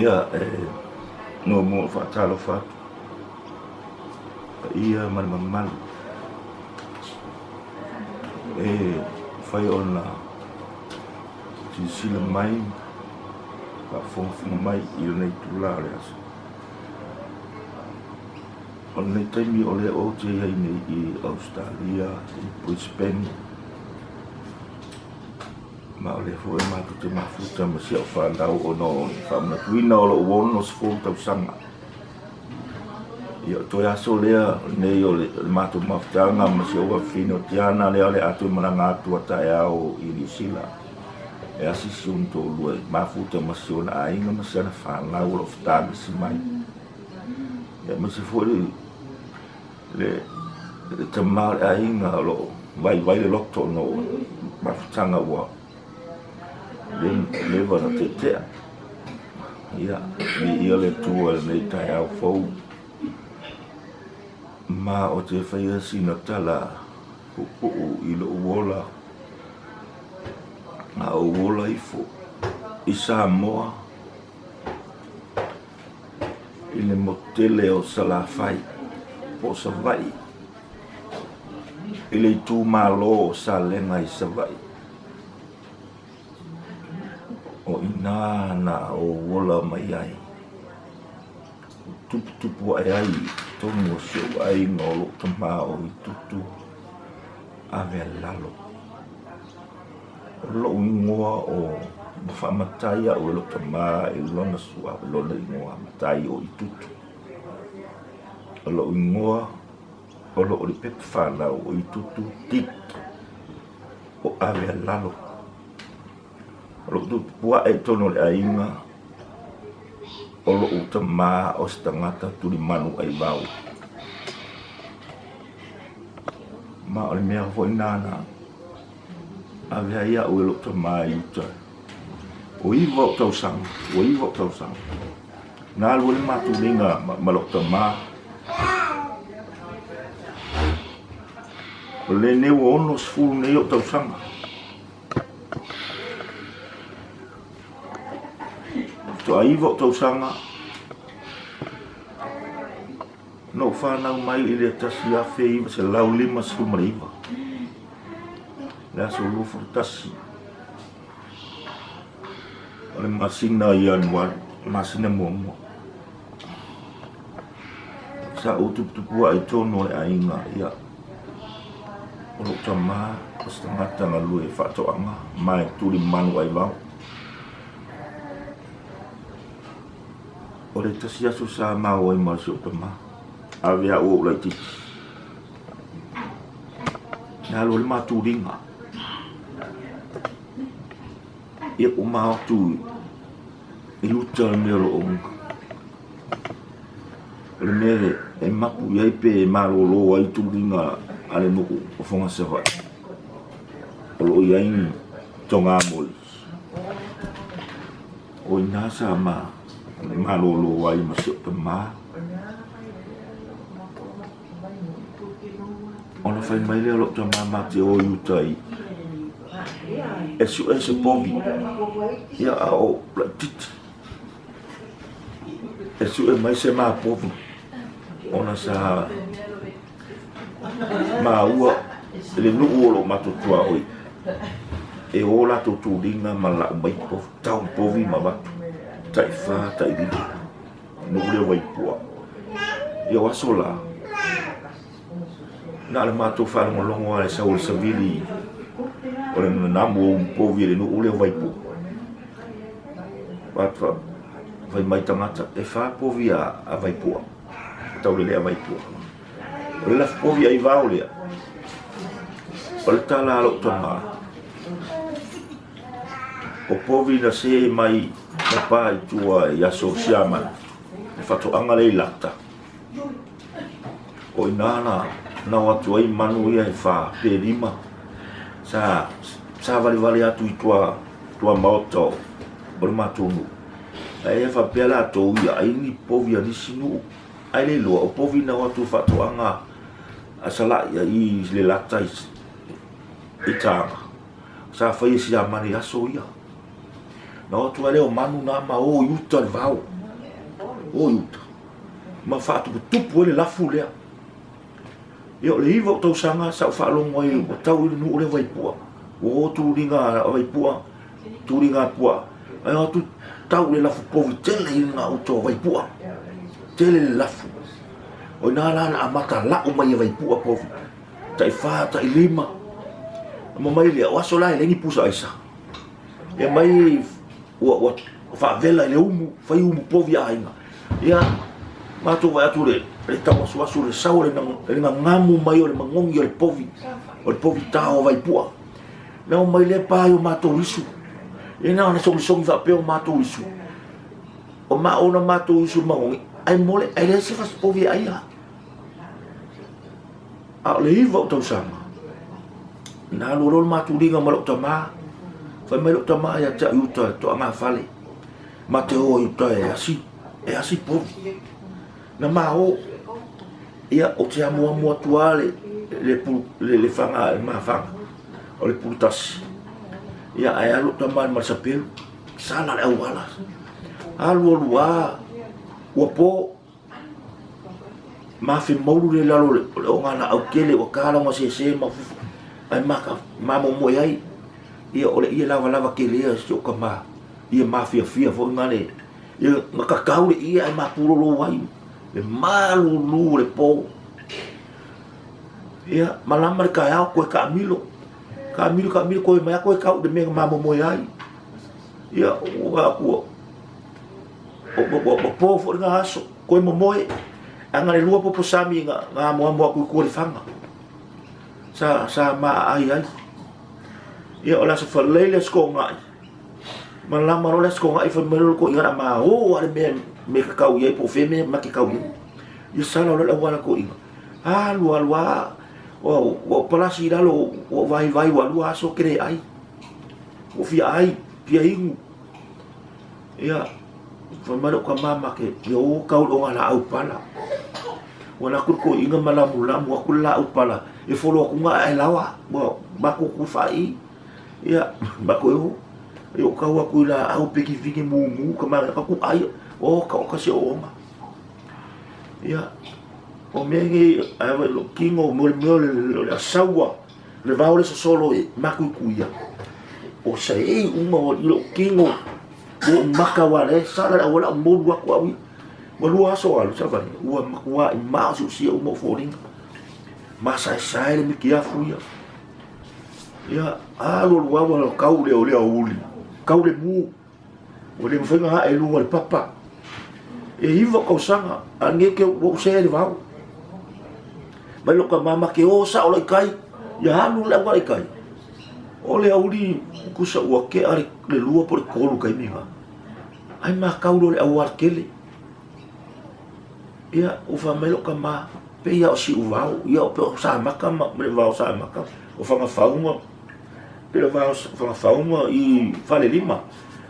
Ia, e muamua ona faatalofa atu paia ma le mamalu e mafai ona silasila mai, faafogafoga mai i lenei itula o le aso. O lenei taimi o lea ou te i ai nei i Ausetalia i Brisbane, ma o lea foi matou te mafuta ma si au fanau ona o le faamanatuina o lou 60 tausaga. Ia, o toe aso lea lenei o le matou mafutaga ma si ou afafine o Tiana lea o le a toe malaga atu a taeao i Niu Sila e asi si ona toalua e mafuta ma si ona aiga ma si ana fanau o lo o fetalisi mai. Ia, aemaise foi le tama o le aiga o lo o vaivai le loto ona o mafutaga ua leva ona tetea. Ia, viia le Atua i lenei taeao fou. Ma ou te faia sina tala puupuu i lou ola, a ou ola ifo i Samoa i le motu tele o Salafai po o Savaii i le itumalo o Salega i Savaii. O i inā na ou ola mai ai, tuputupu ae ai i totonu o si ou aiga o lou tama o Itutu Avealalo. O lou igoa o ua faamatai au e lou tama i lona suafa, lona igoa matai o Itutu. O lou igoa o lo o i le pepa fanau o Itutu Dick o Avealalo. O lou tupu ae i totonu o le aiga, o lou tama o se tagata tulimanu aivao. Ma o le mea foi lena na ave ai au e lou tama i uta. O iva ou tausaga, ua iva ou tausaga. Na alu ai le matou liga ma lou tama. O lenei ua 60 nei ou tausaga. Faatoa iva ou tausaga na ou fanau mai i le 1959, le aso 21 o le masina o Ianuari, masina muamua. Sa ou tuputupu ae i totonu o le aiga, ia, o lou tama o se tagata galue i faatoaga ma e tulimanu aivao. O le tasi aso sa maua ai ma si ou tama, ave au ou laitiiti. Na alu ai le matou liga. Ia ua ma atu i uta le mea o lo o o le mea e mapu i ai pe e malolo ai tuliga a le nuu o Foga Savaii o lo o i ai ni togamoli. O i ina sa ma malolo ai ma si ou tama. Ona fai mai lea o lou tama ma te o i uta i e suʻe se povi ia a o laitiiti e suʻe mai se ma povi ona sa maua i le nuu o loo matou tuaoi e o latou tuliga ma lau mai povi tau povi ma avatu tai fa tai lima nuu lea o Vaipua ia o aso la na o le matou faalogologo lava i le sau o le savili o le nanamu o povi i le nuu lea o Vaipua fai mai tagata e fa povi a Vaipua taulelea Vaipua o le lafu povi aivao lea o le tala a lou tama o povi na se mai na pa i tua i aso Siamani le faatoaga lea i Lata O i ina na nao atu ai manu ia e fa pe lima sa savalivali atu i tua tua maota o le matou nuu. Ae ia faapea latou ia ai ni povi a nisi nuu. Ae le iloa o povi na o atu i faatoaga a Salaia i le lata i Taga. Sa fai e Siamani i aso ia. Na o atu ai lea o manu na ma o i uta i le vao. O i uta ma faatuputupu ai le lafu lea. Ia o le 9 o tausaga sa ou faalogo ai ua tau i le nuu lea Vaipua. Ua o tuliga a Vaipua, tuliga a puaa. Ae o atu tau le lafu povi tele i gauta o Vaipua. Tele le lafu. O ina la na amata lau mai e Vaipua povi. Tai 4, tai 5. Ma mai lea, o aso la e leai ni pusa aisa. Ia mai ua, ua faavela i le umu, fai umu povi a aiga. Ia, matou vaai atu le, le tauasuasu, le sau o le, le gagamu mai o le magogi o le povi, o le povi tao o Vaipua. Na o mai lea pa i o matou isu. Ia na ona sogisogi faapea o matou isu. O ma ona matou isu magogi, ai mole, ai leai se fasi povi e ai a. A o le 9 o tausaga, na alu loa le matuliga ma lou tama. Fai mai lou tama ia te au i uta toagafale. Ma te o i uta e asi, e asi povi. Na ma o, ia o te amuamu atu lava le, le, le, le faga, le mafaga, o le pulu tasi. Ia ae alu lou tama ma le sapelu, sala le auala. Alu alu lava, ua po, Mafe maulu le lalo o le ogalaau tele ua ta sese ma fufu ae maka mamomoe ai. Ia o le ie lavalava tele ia si ou tama ia mafiafia foi na le ia na kakau le ie ae mapulolo ai le malulu o le po. Ia malama le taeao koe taamilo, taamilo taamilo koe mai a koe kau i le mea na mamomoe ai. Ia ua aku Ua po foi lena aso, koe momoe, ae na le lua popo sami na amoamo atu i tua i le faga, sa, sa maaai ai. Ia o le aso Faraile le aso Toonai, malama loa le aso Toonai fai mai loa le toeaina o le a ma o lava le mea me tatau i ai po o fea mea ma te tau i ai. Ia sala loa le auala toeaina, alu alu lava, ua ou palasi i lalo, ua ou vaivai ua lua aso ou te le ai. Ua fia ai, fia inu. Ia, fai mai lou tama ma ke, ia o kau le ogalaau pala. Ua la atu le toeaina ma lamulamu atu le laau pala, e folo atu ga ae lawa, ua matou tu faai. Ia, matou e o, ia o kau atu i laau pikipiki mumu ka manaia ka ku ai, o ka o ka se ooga. Ia, o mea nei, ae wa i lou tino, mo le mea o le asaua, Le vao le sosolo e makuikuia. O sa ei uma o i lou tino, ua ou maka aua lea e sala le auala o molu atu au ia. Ua lua aso alu, savali, ua matuai maosiusia uma ou foliga. Masaesae le mitiafu ia. Ia, alu alu lava ua kau le o le aoauli, kau le mu. Ua le mafai ona ae i luga o le papa. E 9 tausaga, a nei ke ua ou sea i le vao. Mai lou tama ma ke o sao loa i kai, ia alu le auala i kai. O le aoauli tusa ua tea le 2 po o le 3 taimi lena. Ai matau loa i le auala tele. Ia, ua fai mai lou tama, pei lava o Siuvao, ia pei o Samata ma le vao o Samata, o Fagafau ma Pei o Fagafau i Falelima,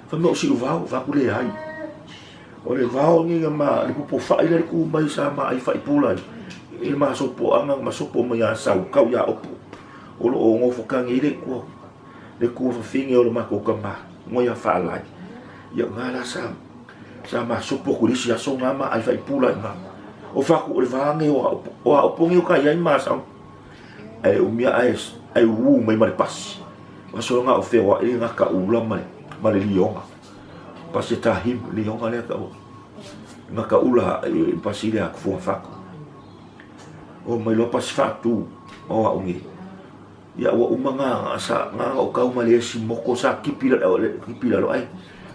fai mai o Siuvao, fai atu leai. O le vao lenei na ma, le pupufai lea na tu mai sa ma ai faipula ai, i le masopoaga na masopo mai ia Sau, tau ia Opo. O lo o nofo tagi ai le kua, le kua fafine o le matou tama, igoa ia Faalai. Ia o na la sa, sa masopo atu i le isi aso na ma ai faipula i ina. O fai atu o le va lenei o Aopo, o Aopo nei o kai ai ma Sau. Ae umia ae, ae uu mai ma le pasi. O aso na o feoai le gataula ma le, ma le lioga. Pasi e tahim, lioga lea taua. Gataula e pasi lea atu Fuafaku. O mai loa pasi faatu o au nei. Ia ua uma na sa na o kau ma le esi moko sa kipi la le kipi lalo ai.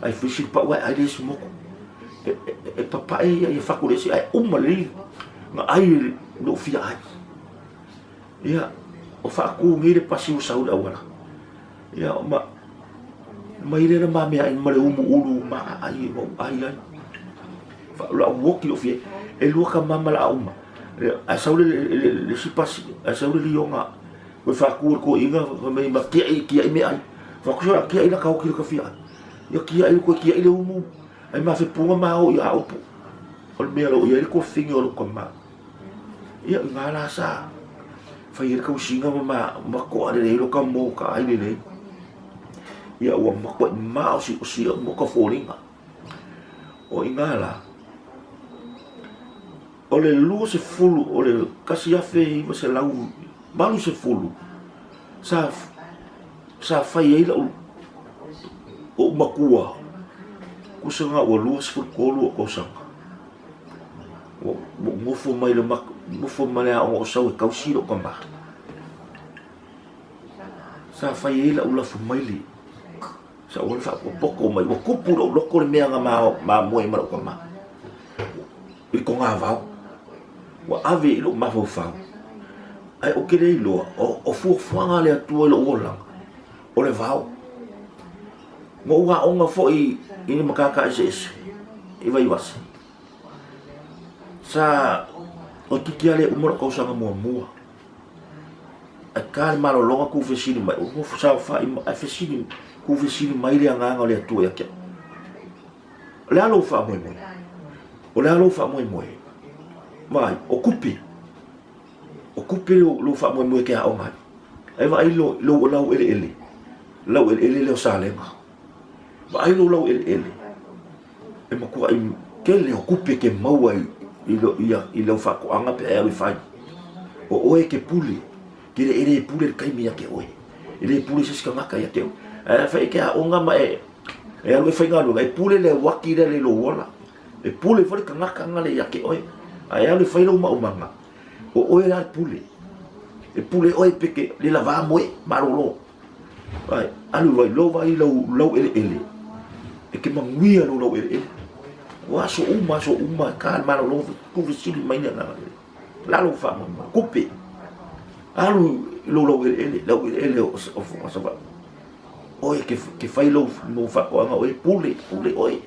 Ai fisi pa ua ai le esi moko. E, e, e papae ia ia faku le esi ai uma le na ai no fia ai. Ia, o faatu nei le pasi ua sau i le auala. Ia, ma, mai lea na mamea ai ma le umu ulu ma aai ma ou ai ai. Lau oki lou fia, e lua ka mama la uma. Ae sau le, le, le isi pasi, ae sau le lioga. Ua faatu le toeaina, fai mai ma kiai, kiai meaai. Fai atu, sole, kiai la ka oki le ka fia ai. Ia kiai, koe kiai le umu. Ai mafepuga ma o i Aopo. O le mea o lo o i ai le tuafafine o lou tama. Ia, i ngā rā sa whai ai le tausiga ma, ma, ma toa lelei lo ka mō ka ai lelei. Ia, ua makuai maosiusia uma ka foliga. O i ngā rā, O le 20 o le 1980 sa sa fai ai lau ou matua tusa na ua 23 ou tausaga. Ua ou nofo mai le nofo mai le aoga o sau e tausi lou tama. Sa fai ai lau lafu maile. Sa ou alu faapotopoto mai, ua tupu i lou loto le mea na mamoe ai ma lou tama i le togavao. Ua ave i lou mafaufau, ae ou te le iloa, o fuafuaga a le Atua i lou olaga, o le vao. Na ou aoga foi i ni matata eseese i Vaivase. Sa toeitiiti lava le uma lou tausaga muamua. Ae ta le malologa tuu fesili mai, ua nofo saofai ae fesili, tuu fesili mai le Agaga o le Atua ia te au. O le a lou faamoemoe? O le a lou faamoemoe? Vaai, o tupe. O tupe lou faamoemoe e te aoga ai. Ae vaai lou laueleele, laueleele lea o Salega. Vaai lou laueleele. E matuai tele o tupe e te maua i lau faatoaga pe a e alu e fai. O oe e te pule, te le, e le pule le taimi ia te oe. E le pule se isi tagata ia te oe. Ae afai e te aoga ma e, e alu e faigaluega, e pule le uaki lea le lou ola. E pule foi le tagata na le ia te oe. Ae alu e fai lou maumaga, o oe la le pule. E pule oe pe te le lavā moe, malolo. Ai, alu vai lou vai lou laueleele, e te manuia lou laueleele. O aso uma, aso uma, e ka le malologa, tuufesili mai le agaga lelei. La lou faamoemoe, kupe. Alu i lou laueleele, laueleele o Savaii. Oe ke, ke fai lou, lou faatoaga, oe pule, pule oe.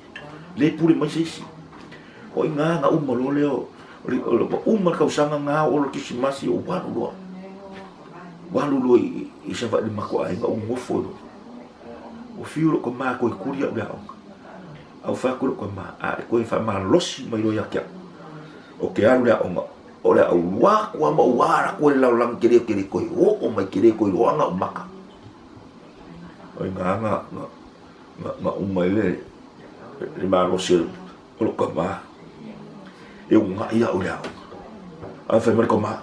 Le pule mai se isi. O i ngā nga uma loa lea, o le, o le, uma le tausaga ngā o le Kisimasi o walu loa. Ua alu loa i Savaii i le matou aiga ou nofo loa. Ua fiu lou tama e toe tuli au i le aoga. Ae ua fai atu lou tama, a e toe faamalosi mai loa ia te au, ou te alu i le aoga, o le a ou alu atu lava ma ou ala atu ai i le lalolagi tele ou te le toe oo mai, te le toe iloaga ou maka. O i ina na uma ai le malosi o lou tama e uunai au i le aoga. Ae fai mai le tama,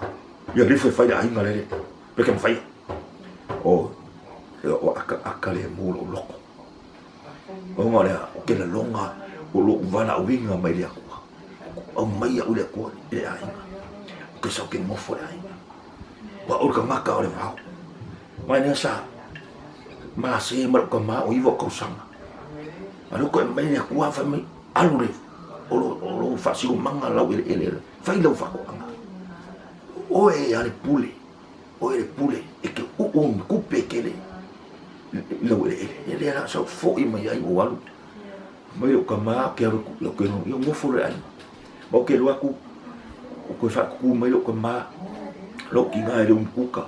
ia alu ifo e fai le aiga lele, pe ke mafaia. O, o akaaka lemu lou loto. Ona o le a, o ke laloga o lou valaauina mai le Atua. Aumai au e le Atua i le aiga. O ke sau ke nofo le aiga. Ua o le tagata o le vao. Mai lea sa malase ma lou tama o iwa o tausaga. A lea koe mai le Atua fai mai, alu le, o lou faasilomaga lau eleele, fai lau faatoaga. Oe a le pule, oe le pule, e te uu ma tupe tele i lau eleele. E lea la sa ou foi mai ai ou alu mai lou tama ke alu atu ke ia nofo loa i le aiga. Ma ou te alu atu, ua toe faatutu mai lou tama, lou tina e le umukuka. O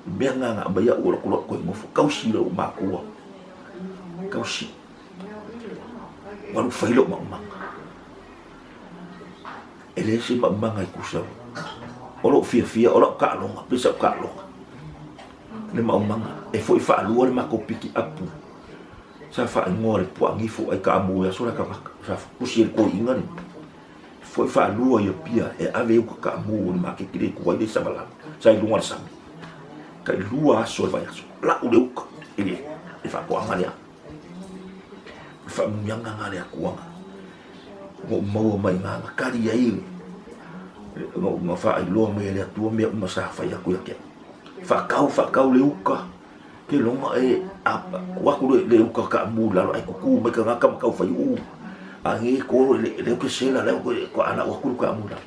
le mea lena na aumai au alu atu loa toe nofo, tausi lou matua, tausi. Ua alu fai lou maumaga. E leai se maumaga e tusa o lou fiafia, o lau taaloga, pei sau taaloga. Le maumaga, e foi faalua le matou pikiapu sa faaigoa le Puaanifo ai taamu i aso la tagata, sa tusi e le toeaina le foi faalua i Apia e ave ai uka taamu o le maketi le tuai le savalalo, sa i luga o le sami. Tai lua aso o le vaiaso, lau le uka i le faatoaga lea. O le faamanuiaga lena a le Atua na ou maua mai ina na kali ai na faailoa mai e le Atua mea uma sa fai atu ia te au. Faatau, faatau le uka, ke loga e atu atu le uka kaamu i lalo ae tutu mai tagata ma tau faiuu. A nei kolo le leo ke sela leo ke alau atu le kaamu i lalo.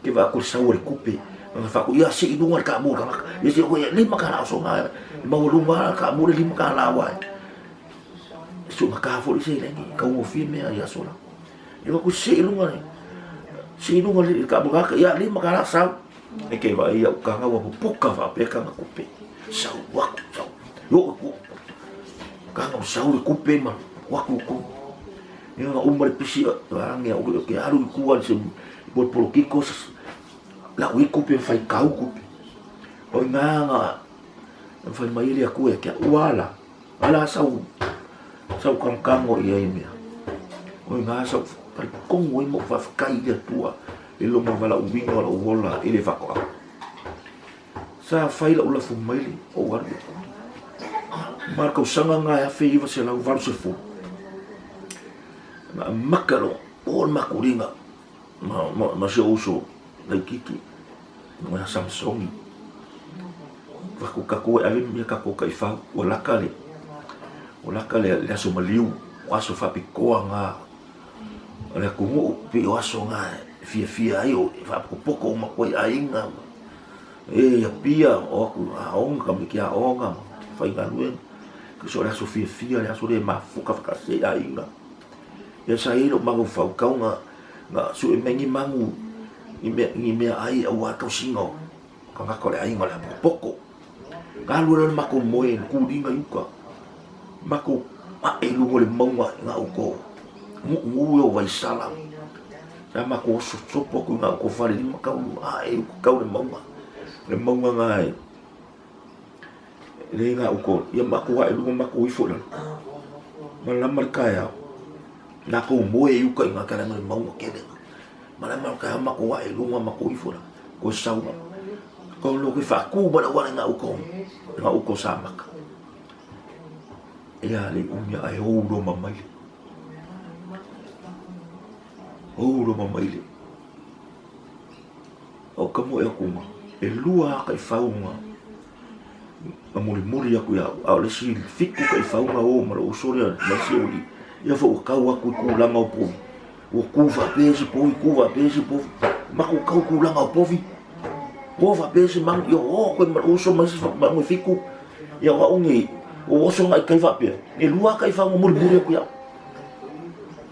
Ke vaai atu i le sau o le tupe, ona fai atu, ia sii i luga le kaamu o le tagata. Ia sii atu, $5 o soga e maualuga lava le kaamu le $5 aua e sugata foi le seleni, e taugofie mea i aso la. Ia atu sii i luga le, sii i luga le kaamu o le tagata, ia $5 sau. E ke vaai au taga ua pupuka faapea taga tupe, sau atu, sau, oo i tua. Taga ua sau le tupe ma atu i totonu. Ia na uma le pisi age au ke alu i tua i se polokiko lau i tupe fai kau tupe. O ina na fai mai le Atua ia te au, ua ala, ala sau sau kanokago i ai mea. O ina sau faitonu ai ma ou faafetai i le Atua. Lilo ma valaauina o lou ola i le faatoaga. Sa fai lau lafu maile ou alu i Kuli. Ma le tausaga lena e 1980, na amata loa o le makuliga ma si ou uso laitiiti ia Samsoni. Fai atu tatou e ave mea tatou taifau, ua lata le, ua lata le aso maliu, o aso faapitoa na o le atunuu, pei o aso na e fiafia ai, e faapotopoto uma atu ai aiga ma e i Apia, o atu i aoga, tamaiti aoga ma faigaluega. Tusa o le aso fiafia, le aso lea e mafuta faatasi ai aiga. Ia sa i ai lou mafaufau tau na sue mai ni manu ni meaai aua le tausiga o tagata o le aiga o le apotopoto. Na alu ai loa le matou moe i le kuliga i uta, matou ae i luga o le mauga i gauta o Nuunuu ia o Vaisala. Sa matou oso sopo atu i gauta o Falelima tau ae i uta tau le mauga. Le mauga na e le gauta o, ia matou ae i luga matou ifo i lalo. Malama le taeao, matou moe i uta i gauta leaga o le mauga tele. Malama le taeao matou ae i luga matou ifo i lalo, toe sau lava. Tau loa toe faatu mai le auala i gauta o Samata. Ia le umi ae ou loma mai le. Ou loma mai le. O ka moe aku ma, e lua a taifau na mulimuli aku ia au, a o le isi 7 taifau na o ma lou uso lea ma isi aualii, ia foi ua tau atu i tulaga o povi, ua tu faapea isi povi, tu faapea isi povi, matou tau i tulaga o povi, o faapea isi manu, ia o atu ai ma lou uso ma isi manu e 7, ia o au nei, ua oso agai i tai faapea, e lua lava taifau na mulimuli atu ia au.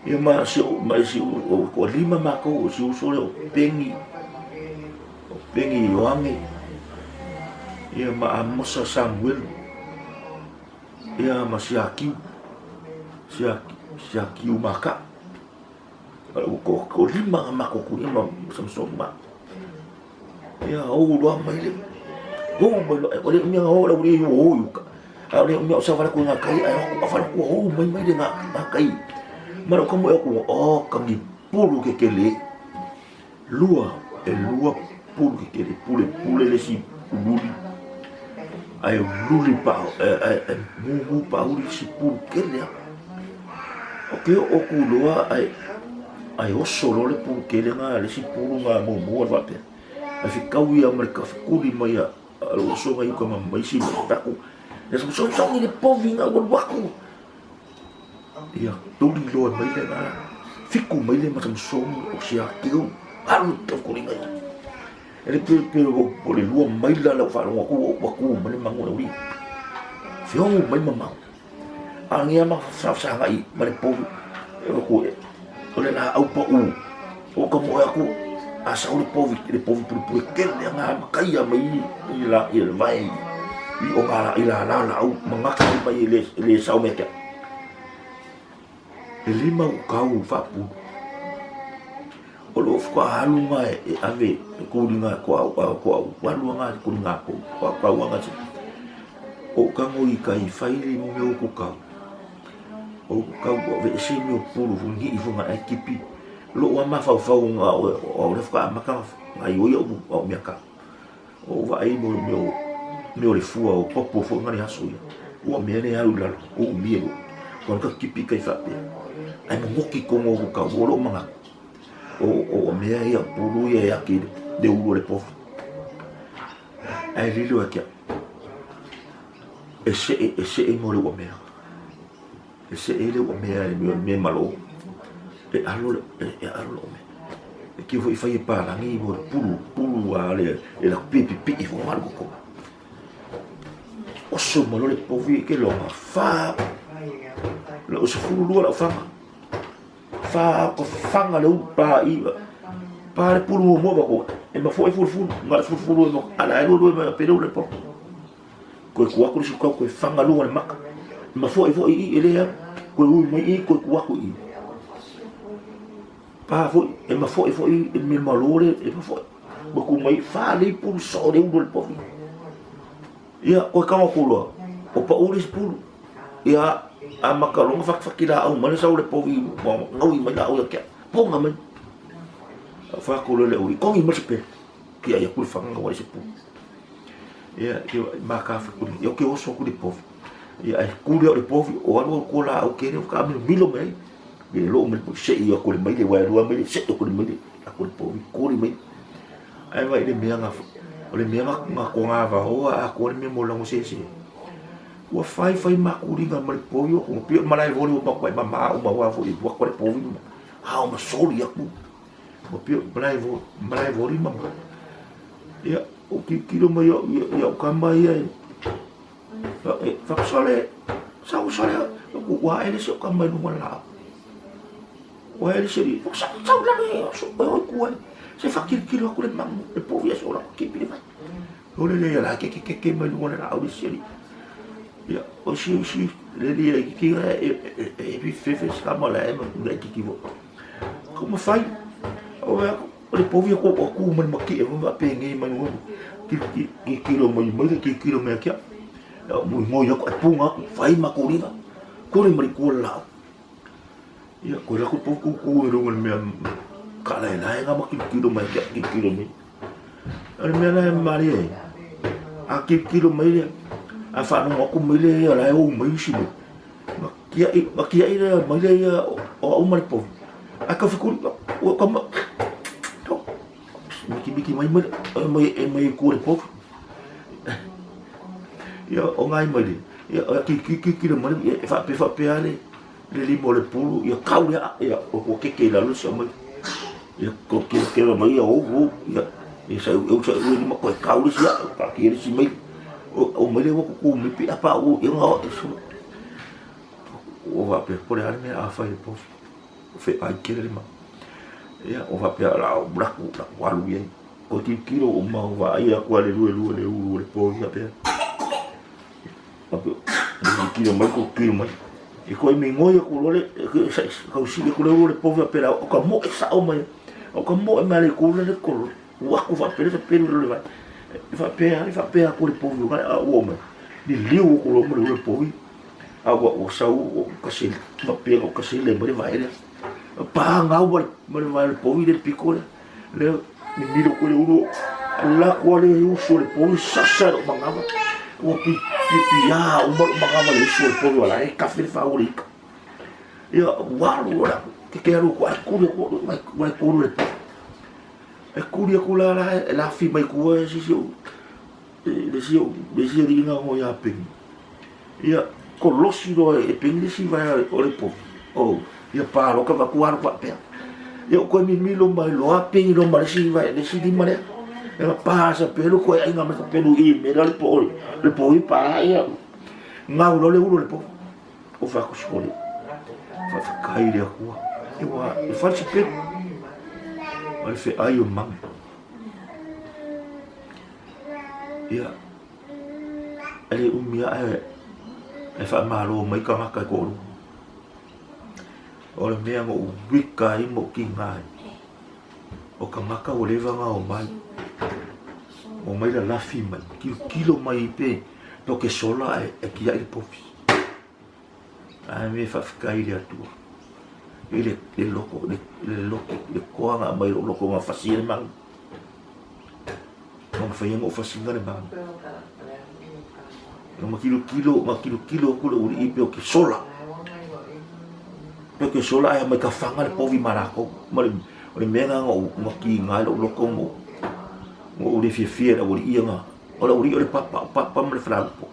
Ia ma si ou, ma isi, ua toalima matou, o si uso lea o Peni, o Peni Ioane, ia ma Amosa Samuelu, ia ma Siakiu, Siakiu Maka. Ua toalima na matou tulia ma Samsoni ma. Ia, ou loa mai le, ou mai loa, o le mea o lau le o i uka. A o le mea o savali atu i ngā kai, ae o atu awhara kua ou mai mai le ngā, ngā kai. Ma lou kamoe aku, o, ka ni pulu ke kele. Lua, e lua pulu ke kele, pule, pule le si ululi. Ae ululi pa, e, e, mumu pa uli si pulu kele a. O ke o ku loa, ae, ae oso loa le pulu kele ngā, le si pulu ngā mumu al faapea. Ae fekau ia ma le kafekuli mai a, a lou usoga i uka ma ma isi mea taku. Ia songsongi le povi nga ua alu aku. Ia tuli loa mai le nga fiku mai le ma Samsoni o Siakeu alu i taukuliga ia. E le pe pe o le lua maila lau faalogo atu ua ku mai le magu o le aualii. Feogu mai mamao. A gia ma faafesagai ma le povi e aku e o le laau pau o ka moe aku a sau le povi le povi pulepule tele anga makaia mai i la i le vai i o ngā i la la laau mangaka mai e le, e le sau mea kia. E lima o kau faapulu. O loo faatoa alu nga e ave e kuliga ko au ko au walu anga e kuliga ko ko au kau anga se o ka ngo i kai fai le mo mea o ku kau o ku kau o ve ese mea o pulu fu ni fu nga e kipi loo a mafaufau nga o o le faatoa amata nga i o ia o mea ka o vaai mo mea o mea o le fua o popo foi nga le aso ia ua mea le alu i lalo o umia lo ko ka kipi kai faapea ai momoki kongo o ku kau o loo manatu o mea ia pulu ia e ake le ulu o le povi. Ae lilo e kia e seʻe e seʻe mo le ua mea. E seʻe le ua mea e le mea malo. E alo le e alo le mea. E kio foi fai e palangi mo le pulu pulu a le e la pipi pipi fo malu koko. Oso malo le povi ke longa fa. Lau 12 lau fanga. Fa ko fanga le upa i pa le pulu muamua ma ko e mafoe fulufulu nga le fulufulu e ala e lua lua pele le po koe ku aku le sukau koe fanga lua le maka mafoe foi i e le koe ui mai i koe ku aku i pa foi e mafoe foi e me malo le e mafoe ma ku mai fa le pulu so le ulu le pofi Ia, koe kanga ku loa, o paʻu le isi pulu. Ia, a maka loa fakifaki laau mai le sau le povi, ua gaui mai laau ia kia, poga mai. Fai atu loa le au togi mai le sapelu, tiai atu le fana ua i se pulu. Ia, matafa ia, ou te oso atu i le povi. Ia, ae tuli au i le povi, o alu au i tua laau tele, o taamilomilo mai ai. Ia, loo mai le povi, sei atu i le maile, aua e alu lava maile, sei atu i le maile, atu i le povi, tuli mai. Ae vaai i le mea na, o le mea na togavaoa atoa le mea mo le lagosese. Ua fai fai makuliga ma le povi o ku pio malae voli o makuai mama uma wa foi ua ko le povi ma ao ma soli aku. Ua pio malae voli malae voli mama. Ia o tilotilo mai au ia au kama ia e fakusole sau sole ua ae le isi o kama i luga o le laau. Ua ae le isi alii sau sau lalo e oso e oi kua se fatilotilo atu le magu le povi e sola kipi le vai. O le lea la ke ke ke ke mai luga o le laau le isi alii. Ia o isi isi le alii e kiki e e e fefe se kama la e ma le kiki vo. Ko mafai o o le povi ko o ku mai makie mo ba pengi mai mo ki ki ki kilo mai mai ki kilo mai kia. Mo mo yo ko punga fai makulina. Kore mai ku la. Ia koe la ku ku ku i runga le mea ka lae lae nga ma kilo mai kia ki kilo mai. O le mea la e malie ai. A ki kilo mai le a whanonga aku mai le ia la e ou mai isi mai. Ma kiaʻi, ma kiaʻi lea mai lea ia o au ma le povi. Ae ka fikuli, ua ka ma, mikimiki mai mai, e mai, e mai i kua le povi. Ia, o ngai mai le, ia, ki, ki, ki, ki le mai, e whaape, whaape a le, le lima o le pulu, ia kau le a, ia, o kua keke i lalo se mai. Ia, ko ke, ke mai, ia, ou, ou, ia, ia sa eu, eu sa eu e lima koe kau le sia, ka ki le si mai. O, o mai le ua kuku mai pi apa u, ia ngā, e so, Ua faapea, po o le a le mea a fai e povi, o feʻai tele le manu. Ia, ua faapea, o le a ou laku, laku alu i ai. Ko tilotilo uma, ua vaai atu lava i le luelue o le ulu o le povi faapea. Faapea, tilotilo mai, tilotilo mai. E toe migoi atu loa le, tausii atu le ulu o le povi faapea la, o ka moe sao mai, o ka moe mai le itu le kolo, ua aku faapea le pelu le vai. E faapea, e faapea atu le povi, a ua mai, liliu atu loa ma le ulu o le povi. A ua ua sau ua kasi faapea ua kasi le mai le vae lea. Pa gau ma le ma le vae o le povi le piko lea. Lea mimilo atu le ulu lako a le usu o le povi sasa i lou manava. Ua pi pi piā uma lou manava i le usu o le povi ua la e kafe le fau o le ika. Ia ua alu loa ke ke alu atu ai kuli atu ua e kulu le povi. E kuli atu la la e lafi mai tua e sisi o le isi le isi alii na o ia Peni. Ia, kolosi loa e Peni le isi vaea o le povi. Oh, ia pāloka va ku alu faapea. Ia o koe mimilo mai loa Peni loa ma le isi vaea, le isi lima lea. Ia pa sa pelu koe aiga ma sa pelu i me le po le po i pa ia. Ngau loa le ulu le po. O fa ku sole. Fa fa kai le akua. E wa e fa se pelu. O le fe ai o manu. Ia, e le umi aʻe e faamalo mai kānaka i koʻu O le mea na ou wika ai ma ou kīnā ai, o kānaka ua leva ona omai, omai lalafi mai, kilokilo mai pe o ke sola ae e kiaʻi le povi. Ae me faafetai i le Atua i le loko, le loto, le koa na aumai i lou loko na fasi ai le manu. Na mafai ai ona ou fasiga le manu. Na matilotilo, matilotilo atu le uli'i pei o ke sola. Pei o ke sola ae aumai ka faga le povi ma lakou. Ma le, o le mea lena na ou matiga ai lou loto ma ou le fiafia i le aualii ia na, o le aualii o le papa, o papa ma le falealupo.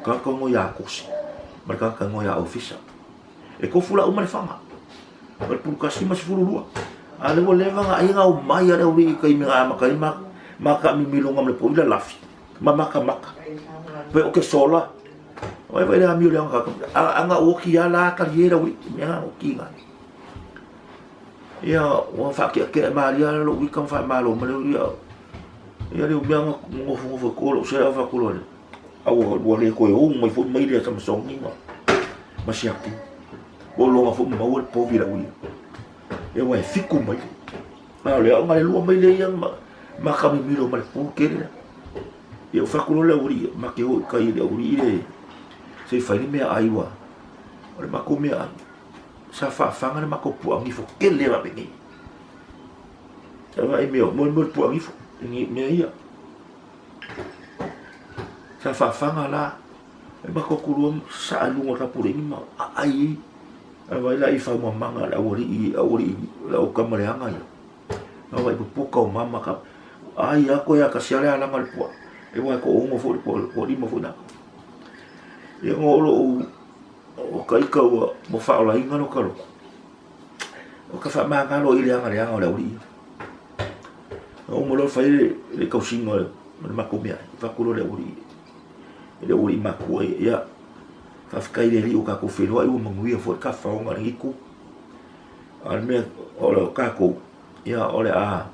Tagata igoa ia Kosi ma le tagata igoa ia Ofisa. E tofu la uma le faga. O le pulukasi ma 12. A le ua leva na ai na omai a le aualii i taimi na amata ai ma ma taamimiloga ma le povi lalafi ma makamaka. Pe o ke sola. Oi vai le amio le anga a anga uoki ia la kali e le aualii mea na oki ngai. Ia ua faakeakea malie lou ika ma faamalo ma le ia ia le mea na nofonofo i tua lou sea fai atu loa lea. A ua ua le toe ou mai foi mai lea Samasogi ma ma Siaki. Ua loga foi ma maua le povi i lau ia. Ia ua e fiku mai. A o le aoga le lua mai lea ia ma ma kamimilo ma le pulu tele lea. Ia ua fai atu loa le aualii, ma te o i tai i le aualii le se i fai le meaai ua o le matou meaai. Sa faafaga le matou puaa gifo tele faapenei. Sa vaai mea, mo mo le puaga ifo i mea ia. Sa faafaga la, e matou tulua saa i luga o le tapuleini ma aai ai. Ae vaai la i faamamaga a le aualii, aualii, le au tama leaga ia. Na vaai popoka o mama ka, ai a koe a kasi a le alaga o le puaa. E wae ko ongo foi le puaa, ko lima foi na. Ia ngo o lou, o ka ika ua, mo whaolainga lo ka loko. O ka whaamangalo i le aga leaga o le aualii. Na uma loa fai le tausiga o le matou meaai, fai atu loa i le aualii, i le aualii matua ia, ia, faafetai i le Alii ua tatou feiloai ua manuia foi le tafaoga i lenei itu. A o le mea o le tatou, ia, o le a,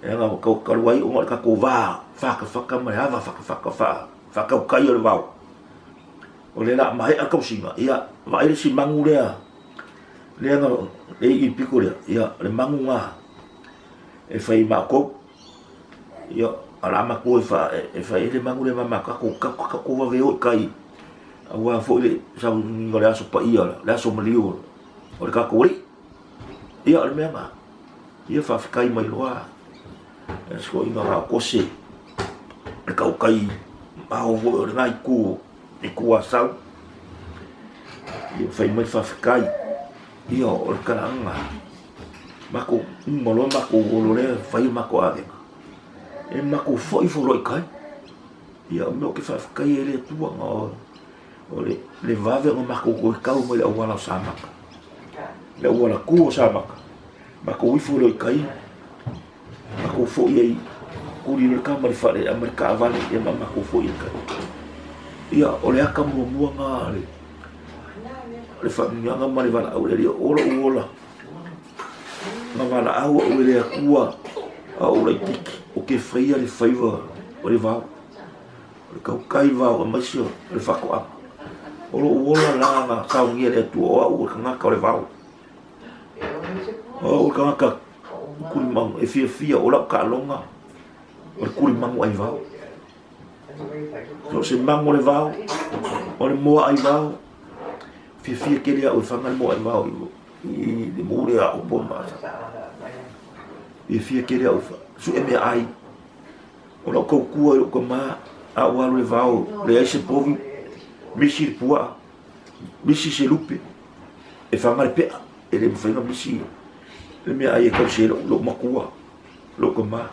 e aga talu ai ona o le tatou va fatafata ma le ava fatafata faatautai o le vao, o lea o le a maea le tausiga, ia, vaai le isi manu lea, lea na e i le pito lea, ia, o le manu lena e fai ma outou. Ia, a o le a matou e fai ai le manu lea ma matou, tatou vave o i tai, aua foi le sauniga o le aso paia, le aso maliu o le tatou Alii. Ia, o le mea lena. Ia, faafetai mai loa e si toeaina la o Kose, le tautai ao foi o lena itu, itu Asau. Ia, fai mai faafetai. Ia, o le talaaga, matou uma loa matou olo lea fai matou avega, e matou foi ifo loa i tai. Ia, o le mea ou te faafetai ai i le Atua, o le vave ona matou toe tau mai le auala o Samata, le auala tu o Samata, matou ifo loa i tai, matou foi ai, tuli loa le tama i le fale, aumai le taavale, ia ma matou foi ai i tai. Ia, o le ata muamua lena o le faamanuiaga ma le valaau i le Alii, o lou ola, na valaau au e le Atua a ou laitiiti, ou te faia le faiva o le vao, o le tautai vao aemaise o le faatoaga. O lou ola la na saunia e le Atua, o au o le tagata o le vao. O au o le tagata kulimagu e fiafia, o lau taaloga o le kulimagu aivao. So o se mago o le vao, o le moa aivao, fiafia tele au e faga le moa aivao i le mule a opo ma asa. Fiafia tele au e sue meaai. O lau tautua i lou tama, a ou alu i le vao, leai se povi, misi le puaa, misi se lupe, e faga le pea, e le mafai ona misi le meaai e tausi ai lou matua, lou tama.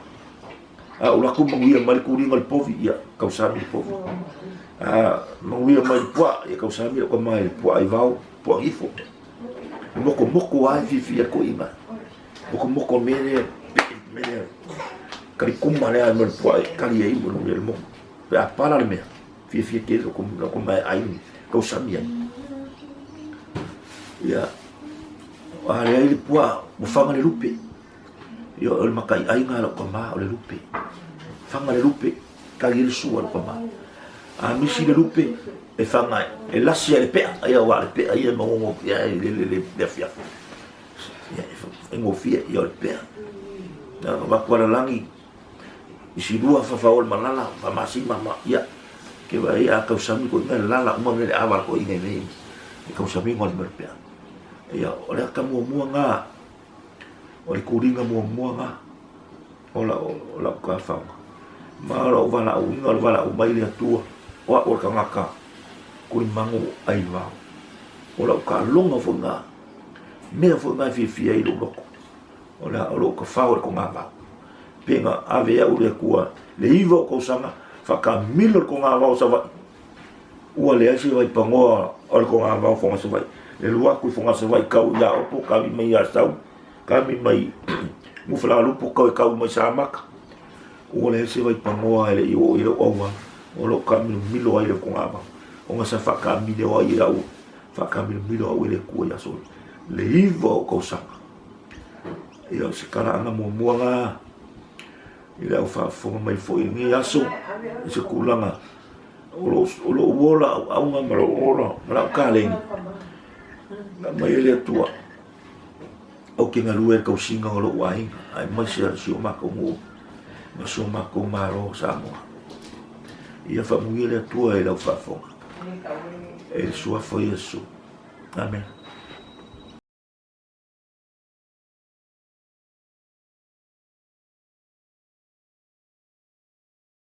A ou alu atu manuia mai le tuliga o le povi, ia tausami le povi. A manuia mai le puaa, ia tausami lou tama i le puaa aivao, puaa gifo. E mokomoko lava e fiafia ai toeaiina. Mokomoko le mea lea, mea lea, kalikuma lea ma le puaa e kali ai le moku. Pe a pala le mea, fiafia tele lou tama e ai, tausami ai. Ia, a leai le puaa, ua faga le lupe. Ia, o le mataiaiga a lau tama o le lupe. Faga le lupe, tali ai le sua a lau tama. A misi le lupe, e faga, e lasi ai le pea, ia aua o le pea ia e magogo ai i le afiafi. Ia, e faigofie, ia o le pea. Na avatu lava lalagi, i si lua fafao o le malala, faamasima ma, ia, ke vaai a tausami koiga e lala uma mea le ava a toeaiina i mea i tausamiga o le mea o le pea. Ia, o le ata muamua lena O le tuliga muamua lena o lau tafaoga. Ma o lau valaauina, o le valaau mai le Atua, o au o le tagata tulimagu aivao. O lau taaloga foi lena, mea foi lena e fiafia ai lou loto, o lou tafao i le togavao. Pe na ave au e le Atua le 9 o tausaga faatamilo le togavao o Savaii, Ua leai se vaipanoa o le togavao Foga Savaii. E alu atu i Foga Savaii tau i Aopo, kami mai i Asau, kami mai Nufalalupo, toe tau mai Samata. Ua leai se vaipanoa e le i oo i lou auala o lo o taamilomilo ai le togavao. Ona sa faataamilo ai e au, faataamilomilo au e le Atua i aso le 9 o tausaga. Ia o se talaaga muamua lena i le au faafofoga mai foi i lenei aso i se tulaga O lou ola auauna ma lou ola ma lau kaleni, na aumai e le Atua ou te galue i le tausiga o lou aiga, aemaise o si o matou nuu ma si o matou Malo o Samoa. Ia faamanuia le Atua i lau faafofoga. E le suafa o Iesu. Amene.